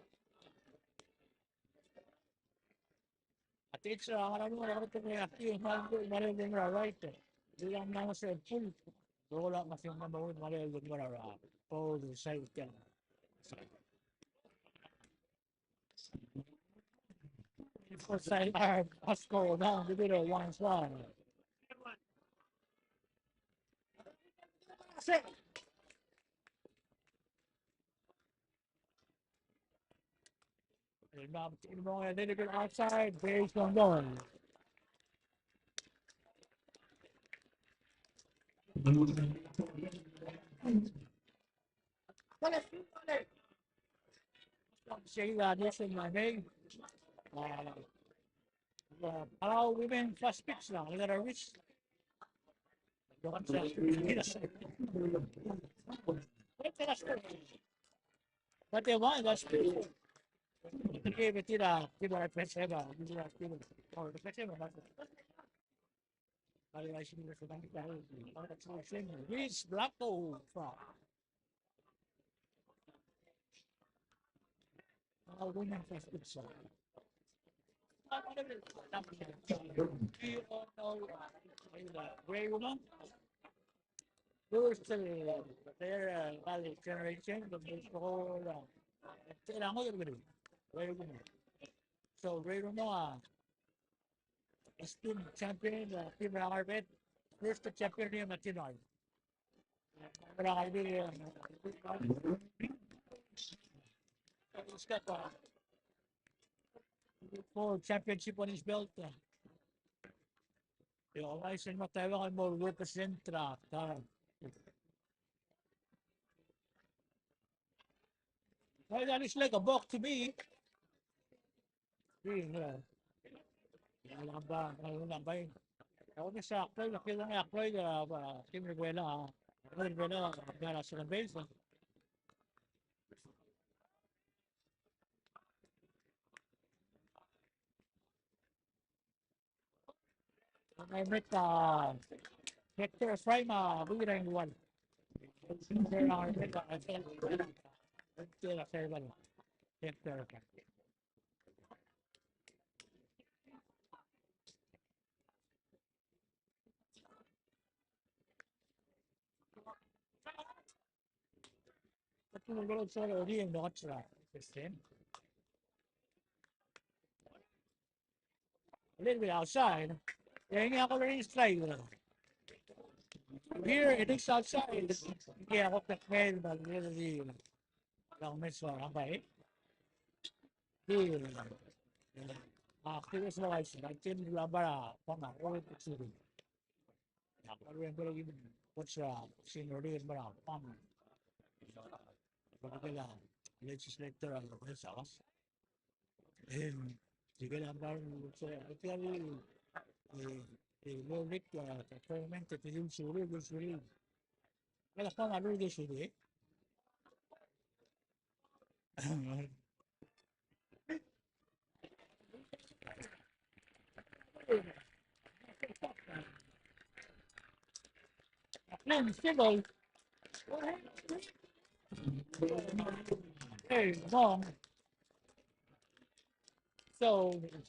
Ate H. a ngar er a, a ngar er a, a ngar er a, a ngar er a, a ngar er a right. Di a ngar er a se pull. Luego la mesa a ngar er a, a ngar er a, a ngar er a, a ngar er a, a ngar er a, a ngar er a, a ngar er a, a ngar er a, First side, uh, Pasco, now the middle, one, one. And now, a little bit outside, base on one. Siya, a, nation na name. A, a, Palau women fast pitch na, they got a reach. But they want that speed. They gave it to the, to the defensive, uh, to the, to the, oh, defensive, uh, Luis Blanco. Ray Roman. Those, uh, their, uh, generation, the whole, uh, Ray Roman. So Ray Roman, uh, Esteemed champion, uh, team er a Ngarbed, first champion er a team er a Ngarbed, uh, he's got, uh, four championship on his belt, uh, you know, I said, what I want more represent, uh, uh, Well, that looks like a buck to me. Yeah. Yeah, I'm back. I'm back. I want to say, I play, I play, I play, uh, uh, team Rivera, uh, Rivera, uh, got a second base. Mei me a Hector Efraim a buik er a igual. Hector Efraim. A little bit outside. Yeah, yeah, already strike. Here it is outside. Yeah, what the hell, but really, long miss one, right? Here. Ah, this is what I said. I think we are about, uh, from a road to city. Ak kmal ungil el coach er a senior league el mo er a Guam. Kede legislator er a West Awas. Em, tirke el kmal, so, actually, eh, eh, World League, uh, tournament, te di el suri, di el suri. Kede Guam a lurk di el suri, eh. Hey, long. So,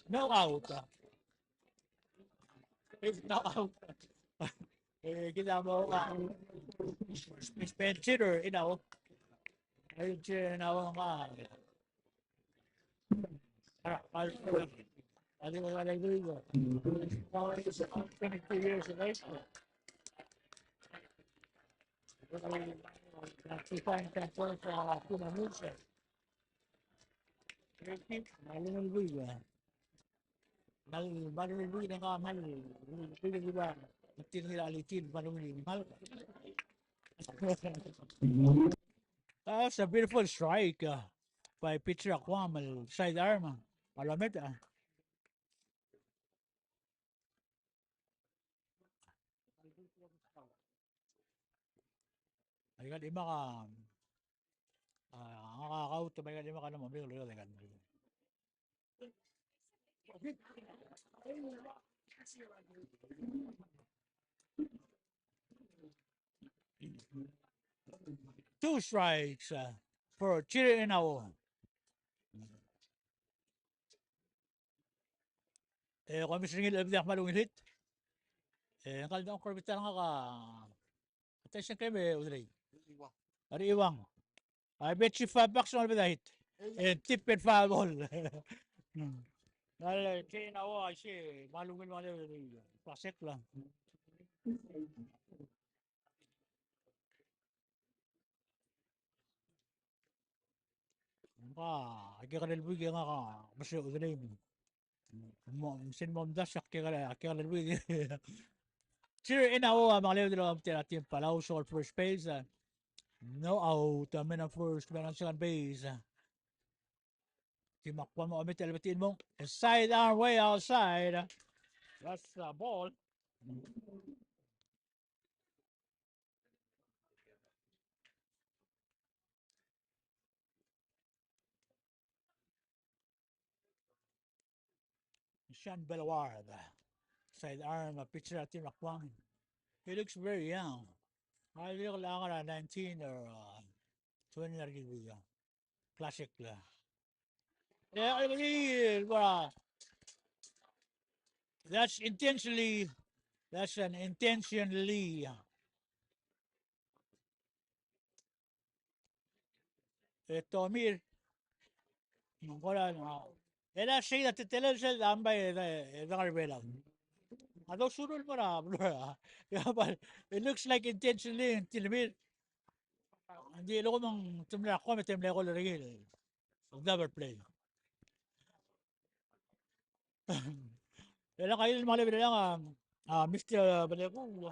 no out. It's no out. Eh, kede mo, ah, spend cheater, you know. Ay, cheater, you know, ah. Ah, ah, I think I gotta agree with you. Twenty-two years of age. That's the time that was, uh, you know, music. Thank you. I don't agree with you. Mal, mal, mal, mal, mal, mal, mal, mal, mal, mal, mal, mal. That's a beautiful strike, uh, by pitcher er a Guam, el sidearm, uh, a lomet, uh. Aika el chimak a, a, a, a, a, aika el chimak a, a, two strikes, uh, for Chiri Inao. E, ko mesterir el bla kmal ungil hit. E, ngka el dang kor bitar ngak a attention claim e Udelei. Ari Iwang. I bet you five bucks on that hit. And tip it five all. Ngka el Chiri Inao a isei, kmal ungil, kmal ungil, pasek la. Ngka, a kekerei el buik e ngak a mesterir a Udelei. Mo, sel mo omdasu a kekerei, a kekerei el buik. Chiri Inao a mengelebed el omtechei er a team Palau, soal first base, a. No out, a men on first, men on second base, a. Team Guam a omeet el betik el mong. Side arm way outside. That's a ball. Sean Belward, side arm, a pitcher er a team er a Guam. He looks very young. A dirk el ngar er a nineteen or, uh, twenty er a classic la. Yeah, I believe, uh, that's intentionally, that's an intentionally, uh, e Tomir. Ng kora, a, e le sei a teletelel sel dang bai e, e, e dang er a Belau. A dosuruul mo er a, mo er a, yeah, but it looks like intentionally ng tilemir. Ng di leko me ng te mla ko me te mla ko er ngii el double play. E le kail me a level e le ng, a, a, Mister Beleku.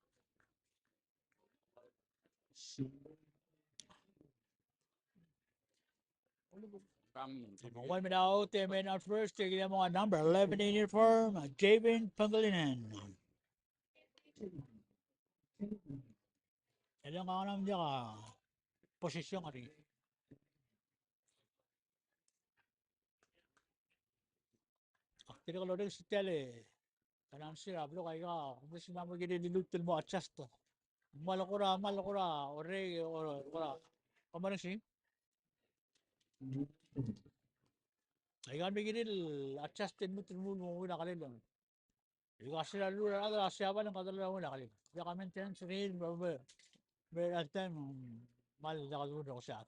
One minute out, and men at first, taking them on number eleven in uniform, Javin Pangilinan. Ele ng ngar er ngii a position er ngii. Ak dirrek el orrenges er tia el, kede answer a blok aika, ng di se ng mo kired el liluut el mo adjust. Mal kora, mal kora, orrei, or-, kora. Kemam a sei. Aika me kired el adjust el lmuut el mo, mo win a kelel. Ika sel a lluut er a rechad er a Siabal e ng kede lmuut el win a kelel. Diak a maintenance er ngii, me, me, me er a time, mal diak a lmuut el ko siab.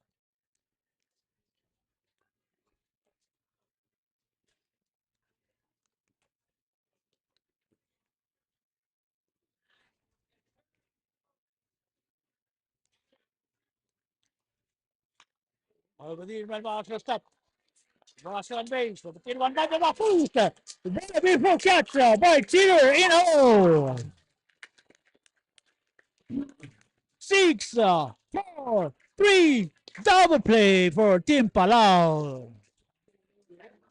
Over the middle, stop. Russell Bates, the one that the foot. Very beautiful catch, uh, by Tiro in hole. Six, uh, four, three, double play for Team Palau.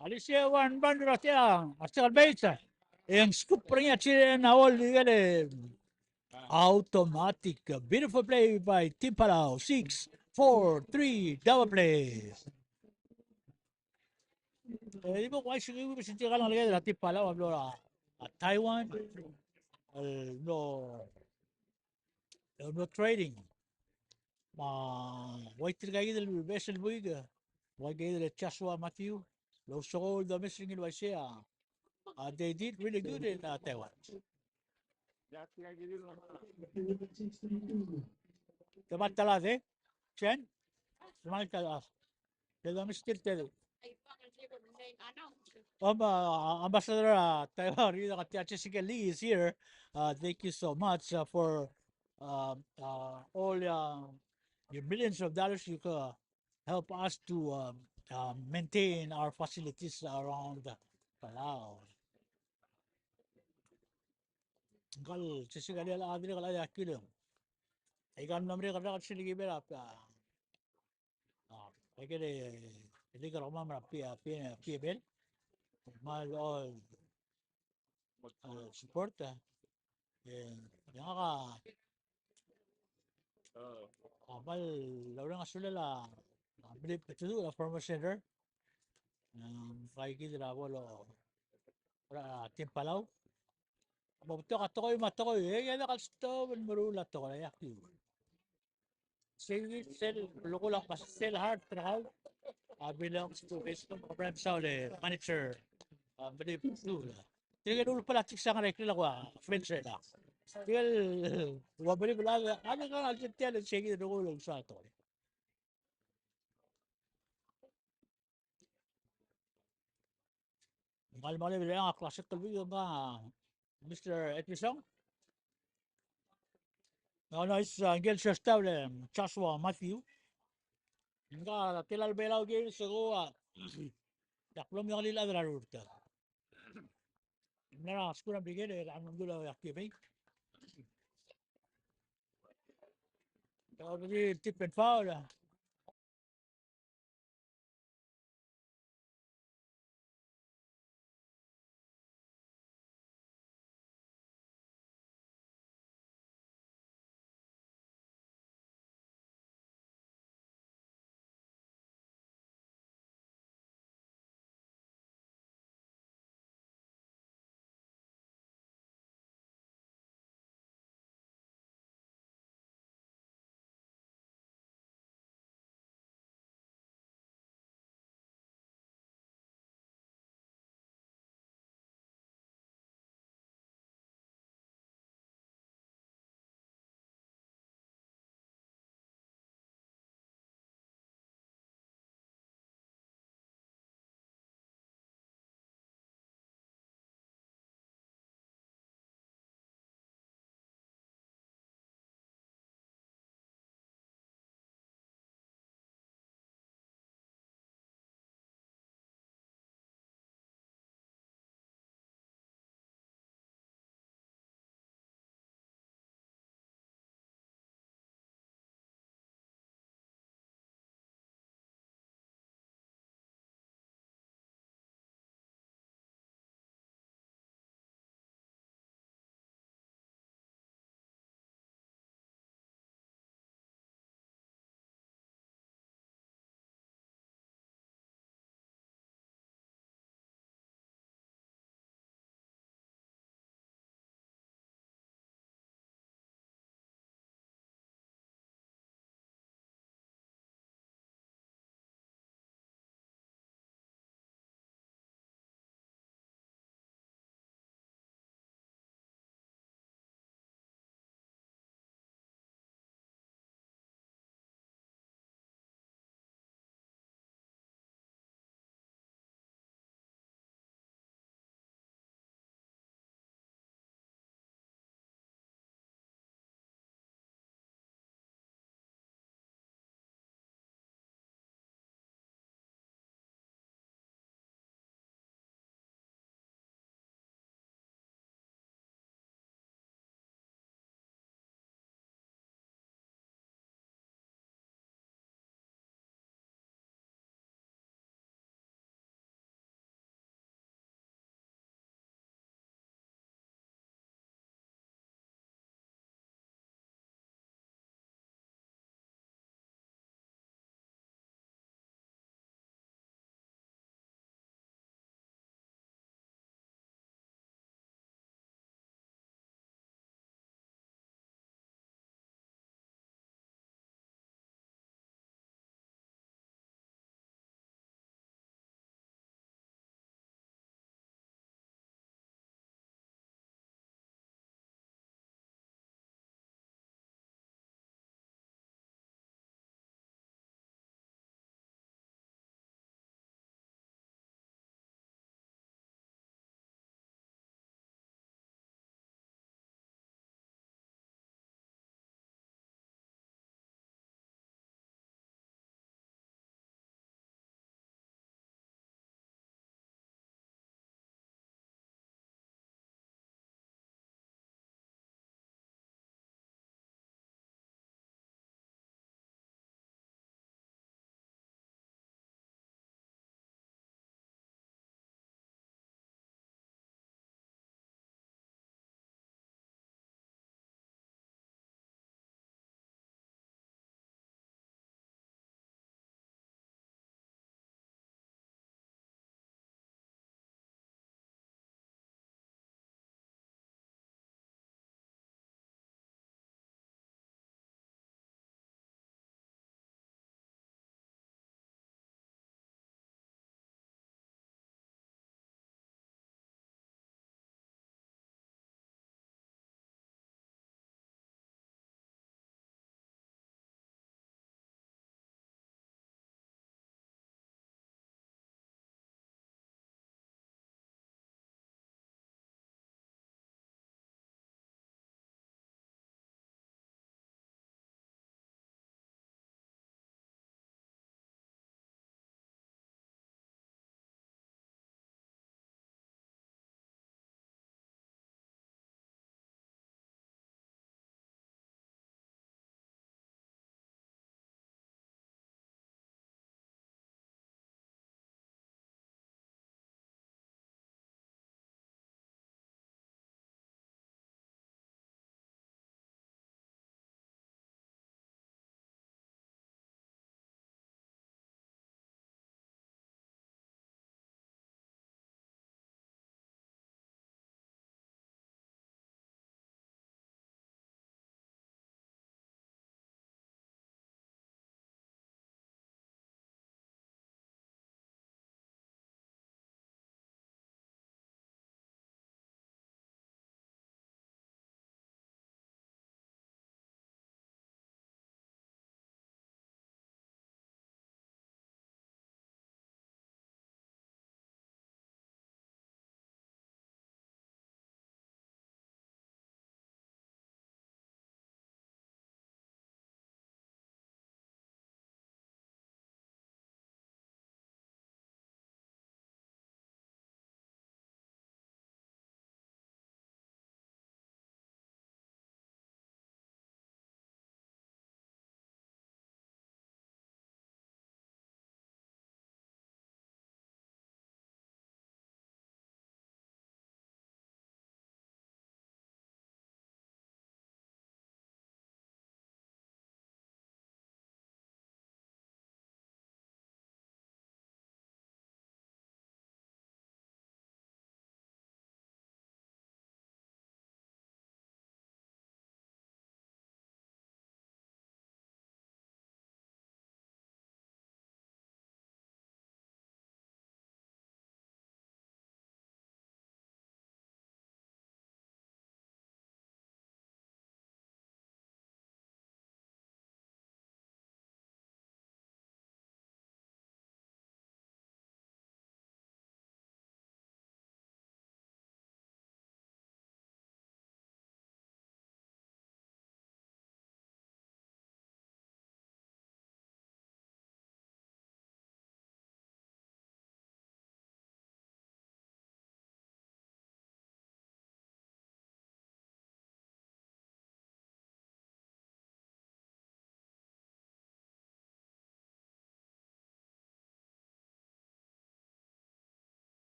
Alicia one run er tia, Russell Bates, e ng scoop er ngii a Tiro in hole, di el Automatic. A beautiful play by Team Palau. Six, four, three, double play. E di bo kuai sigi, sigi, sigi, sigi, sigi, Team Palau a blo er a, a Taiwan. El blo, el blo training. Me a ua tirka kid el beches el buik, ua kid el Joshua Matthew, lousbech el domes er ngii el uaisei a, uh, they did really good in, uh, Taiwan. Te mal talad, e? Chen? Te mal talad. Te domes er tir el Om, uh, Ambassador, uh, Taiwan, Rita, Jessica Lee is here. Uh, thank you so much, uh, for, uh, uh, all, uh, your millions of dollars you could help us to, um, uh, maintain our facilities around Palau. Ngkal Jessica Lee a dirrek el chad er a Kilong. Aika el mla merek el rak el sel ki ber a, uh, A, aike el, el ike er kemam er a P-, P-, P M L. Kmal all, uh, support, e, e ngak a, a kmal oureng a sulel a, a Melib Tudu, a former senator. Um, aika kid el bo lo, er a Team Palau. Mo betok a tekoi me a tekoi, e, e diak el stop el meruul a tekoi, e, a kiu. Sei sel, loko la pas sel heart er kau, a, belongs to his, Abraham Saul, e, manager, a, Melib Tudu. Tirke el ulpal a tiksang er a ikrel a kua friends er a. Tirke el ua Melib el a, a, a, a, tia el sei kid el rokui el ousbech a tekoi. Ng kmal mle belong a klasik el buik, ngka Mister Edmison. Ng kmal nice, uh, ngike el shortstop el Joshua Matthew. Ngka tela el Belau ke se ko a, dak lom yang lil adra rurta. Mla skuul a Merikel, e, a ngdul a yak kebei. Dak a bedi tip and foul.